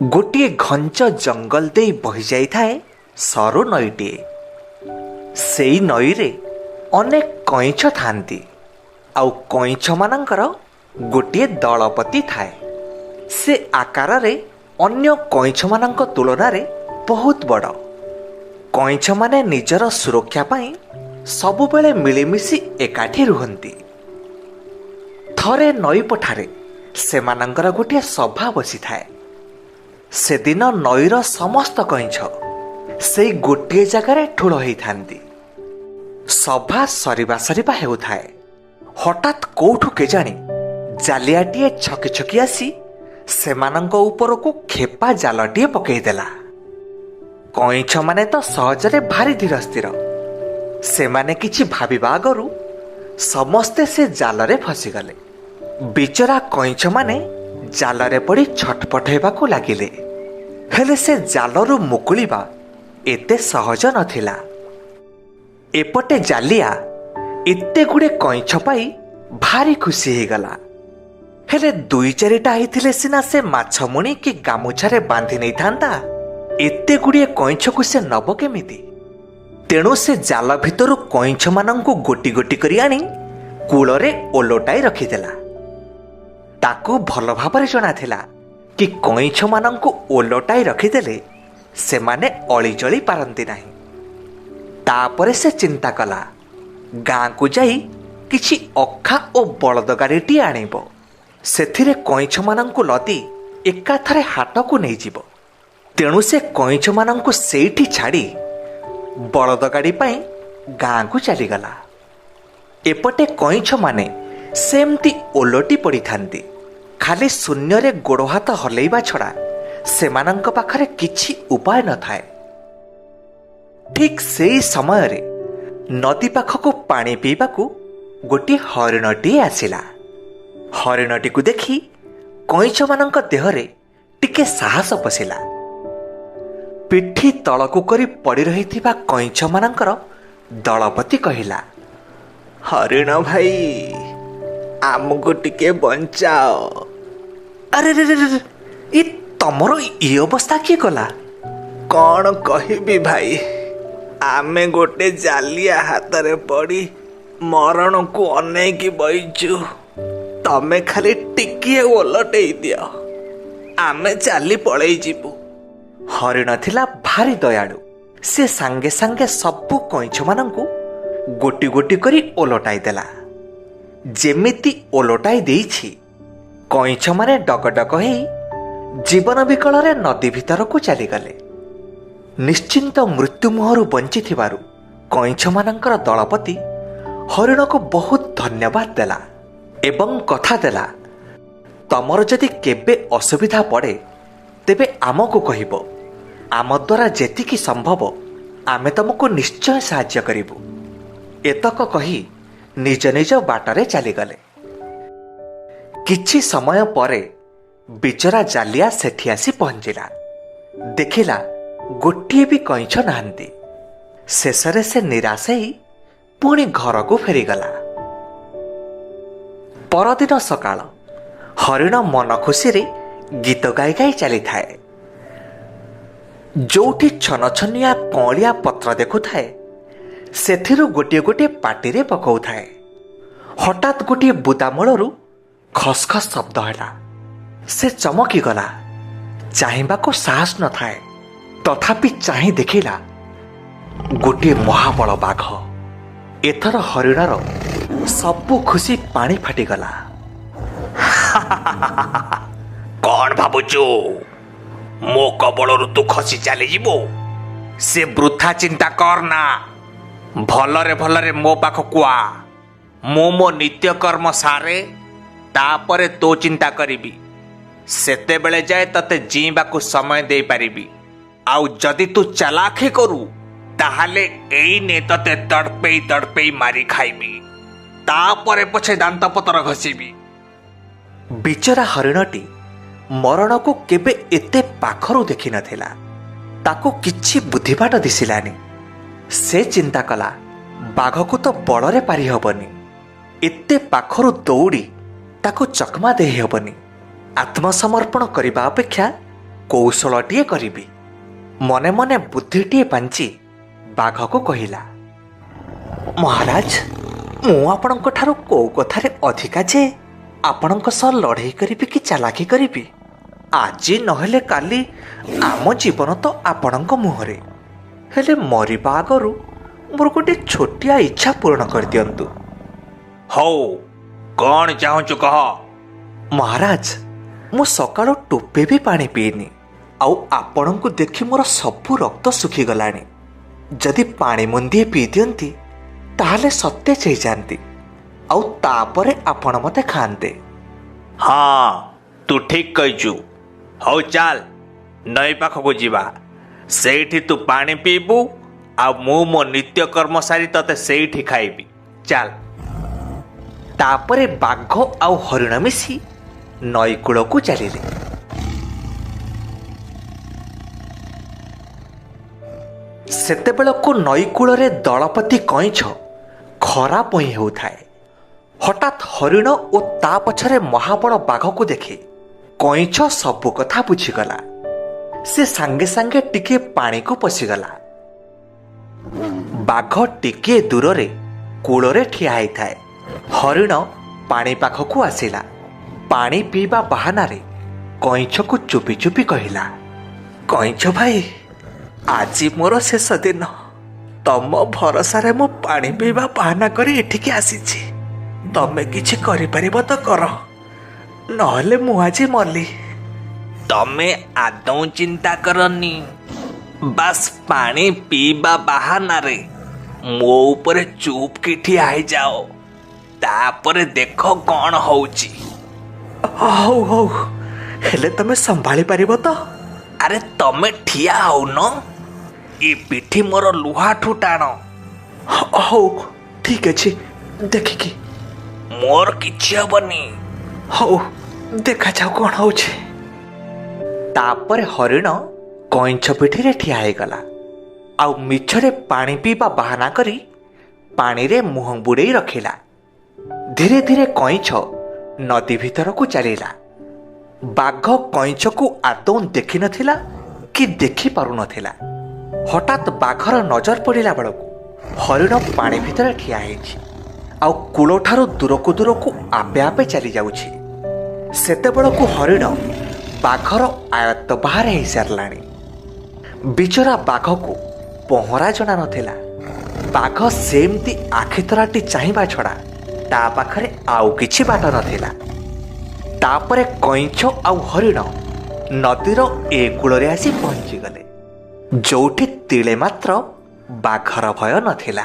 ଗୋଟିଏ ଘଞ୍ଚ ଜଙ୍ଗଲ ଦେଇ ବହି ଯାଇଥାଏ ସରୁ ନଈଟିଏ। ସେଇ ନଈରେ ଅନେକ କଇଁଛ ଥାନ୍ତି, ଆଉ କଇଁଛମାନଙ୍କର ଗୋଟିଏ ଦଳପତି ଥାଏ। ସେ ଆକାରରେ ଅନ୍ୟ କଇଁଛମାନଙ୍କ ତୁଳନାରେ ବହୁତ ବଡ଼। କଇଁଛମାନେ ନିଜର ସୁରକ୍ଷା ପାଇଁ ସବୁବେଳେ ମିଳିମିଶି ଏକାଠି ରୁହନ୍ତି। ଥରେ ନଈ ପଠାରେ ସେମାନଙ୍କର ଗୋଟିଏ ସଭା ବସିଥାଏ। ସେଦିନ ନଈର ସମସ୍ତ କଇଁଛ ସେଇ ଗୋଟିଏ ଜାଗାରେ ଠୁଳ ହେଇଥାନ୍ତି। ସଭା ସରିବା ସରିବା ହେଉଥାଏ, ହଠାତ୍ କୋଉଠୁ କେଜାଣି ଜାଲିଆଟିଏ ଛକି ଛକି ଆସି ସେମାନଙ୍କ ଉପରକୁ ଖେପା ଜାଲଟିଏ ପକେଇଦେଲା। କଇଁଛମାନେ ତ ସହଜରେ ଭାରି ଧୀର ସ୍ଥିର। ସେମାନେ କିଛି ଭାବିବା ଆଗରୁ ସମସ୍ତେ ସେ ଜାଲରେ ଫସିଗଲେ। ବିଚରା କଇଁଛମାନେ ଜାଲରେ ପଡ଼ି ଛଟପଟ ହେବାକୁ ଲାଗିଲେ। ହେଲେ ସେ ଜାଲରୁ ମୁକୁଳିବା ଏତେ ସହଜ ନଥିଲା। ଏପଟେ ଜାଲିଆ ଏତେ ଗୁଡ଼େ କଇଁଛ ପାଇ ଭାରି ଖୁସି ହେଇଗଲା। ହେଲେ ଦୁଇ ଚାରିଟା ହେଇଥିଲେ ସିନା ସେ ମାଛ ମୁଣି କି ଗାମୁଛାରେ ବାନ୍ଧି ନେଇଥାନ୍ତା, ଏତେ ଗୁଡ଼ିଏ କଇଁଛକୁ ସେ ନବ କେମିତି? ତେଣୁ ସେ ଜାଲ ଭିତରୁ କଇଁଛମାନଙ୍କୁ ଗୋଟି ଗୋଟି କରି ଆଣି କୂଳରେ ଓଲଟାଇ ରଖିଦେଲା। ତାକୁ ଭଲ ଭାବରେ ଜଣାଥିଲା କି କଇଁଛମାନଙ୍କୁ ଓଲଟାଇ ରଖିଦେଲେ ସେମାନେ ଅଳିଚଳି ପାରନ୍ତି ନାହିଁ। ତାପରେ ସେ ଚିନ୍ତା କଲା, ଗାଁକୁ ଯାଇ କିଛି ଅଖା ଓ ବଳଦ ଗାଡ଼ିଟିଏ ଆଣିବ, ସେଥିରେ କଇଁଛମାନଙ୍କୁ ଲଦି ଏକାଥରେ ହାଟକୁ ନେଇଯିବ। ତେଣୁ ସେ କଇଁଛମାନଙ୍କୁ ସେଇଠି ଛାଡ଼ି ବଳଦ ଗାଡ଼ି ପାଇଁ ଗାଁକୁ ଚାଲିଗଲା। ଏପଟେ କଇଁଛମାନେ ସେମିତି ଓଲଟି ପଡ଼ିଥାନ୍ତି। ଖାଲି ଶୂନ୍ୟରେ ଗୋଡ଼ ହାତ ହଲେଇବା ଛଡ଼ା ସେମାନଙ୍କ ପାଖରେ କିଛି ଉପାୟ ନଥାଏ। ଠିକ୍ ସେଇ ସମୟରେ ନଦୀ ପାଖକୁ ପାଣି ପିଇବାକୁ ଗୋଟିଏ ହରିଣଟିଏ ଆସିଲା। ହରିଣଟିକୁ ଦେଖି କଇଁଛମାନଙ୍କ ଦେହରେ ଟିକେ ସାହସ ପଶିଲା। ପିଠି ତଳକୁ କରି ପଡ଼ି ରହିଥିବା କଇଁଛମାନଙ୍କର ଦଳପତି କହିଲା, ହରିଣ ଭାଇ, ଆମକୁ ଟିକେ ବଞ୍ଚାଅ। ଆରେ ରେ ରେ ରେ, ଏ ତମର ଏ ଅବସ୍ଥା କିଏ କଲା? କ'ଣ କହିବି ଭାଇ, ଆମେ ଗୋଟେ ଜାଲିଆ ହାତରେ ପଡ଼ି ମରଣକୁ ଅନେଇକି ବଇଛୁ। ତମେ ଖାଲି ଟିକିଏ ଓଲଟେଇ ଦିଅ, ଆମେ ଚାଲି ପଳେଇ ଯିବୁ। ହରିଣ ଥିଲା ଭାରି ଦୟାଳୁ। ସେ ସାଙ୍ଗେ ସାଙ୍ଗେ ସବୁ କଇଁଛମାନଙ୍କୁ ଗୋଟି ଗୋଟି କରି ଓଲଟାଇ ଦେଲା। ଯେମିତି ଓଲଟାଇ ଦେଇଛି, କଇଁଛମାନେ ଡକଡକ ହେଇ ଜୀବନ ବିକଳରେ ନଦୀ ଭିତରକୁ ଚାଲିଗଲେ। ନିଶ୍ଚିନ୍ତ ମୃତ୍ୟୁ ମୁହଁରୁ ବଞ୍ଚିଥିବାରୁ କଇଁଛମାନଙ୍କର ଦଳପତି ହରିଣକୁ ବହୁତ ଧନ୍ୟବାଦ ଦେଲା ଏବଂ କଥା ଦେଲା, ତମର ଯଦି କେବେ ଅସୁବିଧା ପଡ଼େ ତେବେ ଆମକୁ କହିବ, ଆମ ଦ୍ୱାରା ଯେତିକି ସମ୍ଭବ ଆମେ ତମକୁ ନିଶ୍ଚୟ ସାହାଯ୍ୟ କରିବୁ। ଏତକ କହି ନିଜ ନିଜ ବାଟରେ ଚାଲିଗଲେ। କିଛି ସମୟ ପରେ ବିଚରା ଜାଲିଆ ସେଠି ଆସି ପହଞ୍ଚିଲା। ଦେଖିଲା ଗୋଟିଏ ବି କଇଁଛ ନାହାନ୍ତି। ଶେଷରେ ସେ ନିରାଶ ହେଇ ପୁଣି ଘରକୁ ଫେରିଗଲା। ପରଦିନ ସକାଳ, ହରିଣ ମନ ଖୁସିରେ ଗୀତ ଗାଇ ଗାଇ ଚାଲିଥାଏ। ଯୋଉଠି ଛନଛନିଆ କଅଁଳିଆ ପତ୍ର ଦେଖୁଥାଏ, ସେଥିରୁ ଗୋଟିଏ ଗୋଟିଏ ପାଟିରେ ପକଉଥାଏ। ହଠାତ୍ ଗୋଟିଏ ବୁଦାମୂଳରୁ ଖସଖସ ଶବ୍ଦ ହେଲା। ସେ ଚମକିଗଲା। ଚାହିଁବାକୁ ସାହସ ନଥାଏ, ତଥାପି ଚାହିଁ ଦେଖିଲା ଗୋଟିଏ ମହାବଳ ବାଘ। ଏଥର ହରିଣର ସବୁ ଖୁସି ପାଣି ଫାଟିଗଲା। କ'ଣ ଭାବୁଛୁ, ମୋ କବଳରୁ ତୁ ଖସି ଚାଲିଯିବୁ? ସେ ବୃଥା ଚିନ୍ତା କର ନା। ଭଲରେ ଭଲରେ ମୋ ପାଖକୁ ଆ, ମୁଁ ମୋ ନିତ୍ୟକର୍ମ ସାରେ, ତାପରେ ତୋ ଚିନ୍ତା କରିବି। ସେତେବେଳେ ଯାଏ ତତେ ଜିଇଁବାକୁ ସମୟ ଦେଇପାରିବି। ଆଉ ଯଦି ତୁ ଚାଲାଖି କରୁ, ତାହେଲେ ଏଇନେ ତତେ ତଡ଼ପେଇ ତଡ଼ପେଇ ମାରି ଖାଇବି, ତାପରେ ପଛେ ଦାନ୍ତ ପତର ଘଷିବି। ବିଚରା ହରିଣଟି ମରଣକୁ କେବେ ଏତେ ପାଖରୁ ଦେଖିନଥିଲା। ତାକୁ କିଛି ବୁଦ୍ଧିବାଟ ଦିଶିଲାନି। ସେ ଚିନ୍ତା କଲା, ବାଘକୁ ତ ବଳରେ ପାରିହବନି, ଏତେ ପାଖରୁ ଦୌଡ଼ି ତାକୁ ଚକମା ଦେଇ ହେବନି। ଆତ୍ମସମର୍ପଣ କରିବା ଅପେକ୍ଷା କୌଶଳଟିଏ କରିବି। ମନେ ମନେ ବୁଦ୍ଧିଟିଏ ପାଞ୍ଚି ବାଘକୁ କହିଲା, ମହାରାଜ, ମୁଁ ଆପଣଙ୍କ ଠାରୁ କୋଉ କଥାରେ ଅଧିକା ଯେ ଆପଣଙ୍କ ସହ ଲଢ଼େଇ କରିବି କି ଚାଲାକି କରିବି? ଆଜି ନହେଲେ କାଲି ଆମ ଜୀବନ ତ ଆପଣଙ୍କ ମୁହଁରେ। ହେଲେ ମରିବା ଆଗରୁ ମୋର ଗୋଟିଏ ଛୋଟିଆ ଇଚ୍ଛା ପୂରଣ କରିଦିଅନ୍ତୁ। ହଉ, କ'ଣ ଚାହୁଁଛୁ କହ। ମହାରାଜ, ମୁଁ ସକାଳୁ ଟୋପେ ବି ପାଣି ପିଇନି, ଆଉ ଆପଣଙ୍କୁ ଦେଖି ମୋର ସବୁ ରକ୍ତ ଶୁଖିଗଲାଣି। ଯଦି ପାଣି ମୁନ୍ଦିଏ ପିଇ ଦିଅନ୍ତି ତାହେଲେ ସତେଜ ହେଇଯାଆନ୍ତି, ଆଉ ତାପରେ ଆପଣ ମୋତେ ଖାଆନ୍ତେ। ହଁ, ତୁ ଠିକ୍ କହିଛୁ। ହଉ ଚାଲ, ନଈ ପାଖକୁ ଯିବା। ସେଇଠି ତୁ ପାଣି ପିଇବୁ ଆଉ ମୁଁ ମୋ ନିତ୍ୟକର୍ମ ସାରି ତତେ ସେଇଠି ଖାଇବି। ଚାଲ। ତାପରେ ବାଘ ଆଉ ହରିଣ ମିଶି ନଈ କୂଳକୁ ଚାଲିଲେ। ସେତେବେଳକୁ ନଈ କୂଳରେ ଦଳପତି କଇଁଛ ଖରା ପଇଁ ହେଉଥାଏ। ହଠାତ୍ ହରିଣ ଓ ତା ପଛରେ ମହାବଳ ବାଘକୁ ଦେଖି କଇଁଛ ସବୁ କଥା ବୁଝିଗଲା। ସେ ସାଙ୍ଗେ ସାଙ୍ଗେ ଟିକିଏ ପାଣିକୁ ପଶିଗଲା। ବାଘ ଟିକିଏ ଦୂରରେ କୂଳରେ ଠିଆ ହେଇଥାଏ। ହରିଣ ପାଣି ପାଖକୁ ଆସିଲା। ପାଣି ପିଇବା ବାହାନାରେ କଇଁଛକୁ ଚୁପି ଚୁପି କହିଲା, କଇଁଛ ଭାଇ, ଆଜି ମୋର ଶେଷ ଦିନ। ତମ ଭରସାରେ ମୁଁ ପାଣି ପିଇବା ବାହାନା କରି ଏଠିକି ଆସିଛି। ତମେ କିଛି କରିପାରିବ ତ କର, ନହେଲେ ମୁଁ ଆଜି ମଲି। ତମେ ଆଦୌ ଚିନ୍ତା କରନି, ବାସ୍ ପାଣି ପିଇବା ବାହାନାରେ ମୋ ଉପରେ ଚୁପ୍ କି ଠିଆ ହେଇଯାଅ, ତାପରେ ଦେଖ କ'ଣ ହଉଛି। ହଉ ହଉ, ହେଲେ ତମେ ସମ୍ଭାଳି ପାରିବ ତ? ଆରେ ତମେ ଠିଆ ହଉନ, ଏ ପିଠି ମୋର ଲୁହାଠୁ ଟାଣ। ହଉ ଠିକ ଅଛି, ଦେଖିକି। ମୋର କିଛି ହବନି। ହଉ, ଦେଖାଯାଉ କ'ଣ ହଉଛି। ତାପରେ ହରିଣ କଇଁଛ ପିଠିରେ ଠିଆ ହେଇଗଲା ଆଉ ମିଛରେ ପାଣି ପିଇବା ବାହାନା କରି ପାଣିରେ ମୁହଁ ବୁଡ଼େଇ ରଖିଲା। ଧୀରେ ଧୀରେ କଇଁଛ ନଦୀ ଭିତରକୁ ଚାଲିଲା। ବାଘ କଇଁଛକୁ ଆଦୌ ଦେଖିନଥିଲା କି ଦେଖି ପାରୁନଥିଲା। ହଠାତ୍ ବାଘର ନଜର ପଡ଼ିଲା ବେଳକୁ ହରିଣ ପାଣି ଭିତରେ ଠିଆ ହେଇଛି ଆଉ କୂଳଠାରୁ ଦୂରକୁ ଦୂରକୁ ଆପେ ଆପେ ଚାଲି ଯାଉଛି। ସେତେବେଳକୁ ହରିଣ ବାଘର ଆୟତ୍ତ ବାହାରେ ହେଇସାରିଲାଣି। ବିଚରା ବାଘକୁ ପହଁରା ଜଣା ନଥିଲା। ବାଘ ସେମିତି ଆଖି ତରାଟି ଚାହିଁବା ଛଡ଼ା ତା ପାଖରେ ଆଉ କିଛି ବାଟ ନଥିଲା। ତାପରେ କଇଁଛ ଆଉ ହରିଣ ନଦୀର ଏ କୂଳରେ ଆସି ପହଞ୍ଚିଗଲେ, ଯୋଉଠି ତିଳେ ମାତ୍ର ବାଘର ଭୟ ନଥିଲା।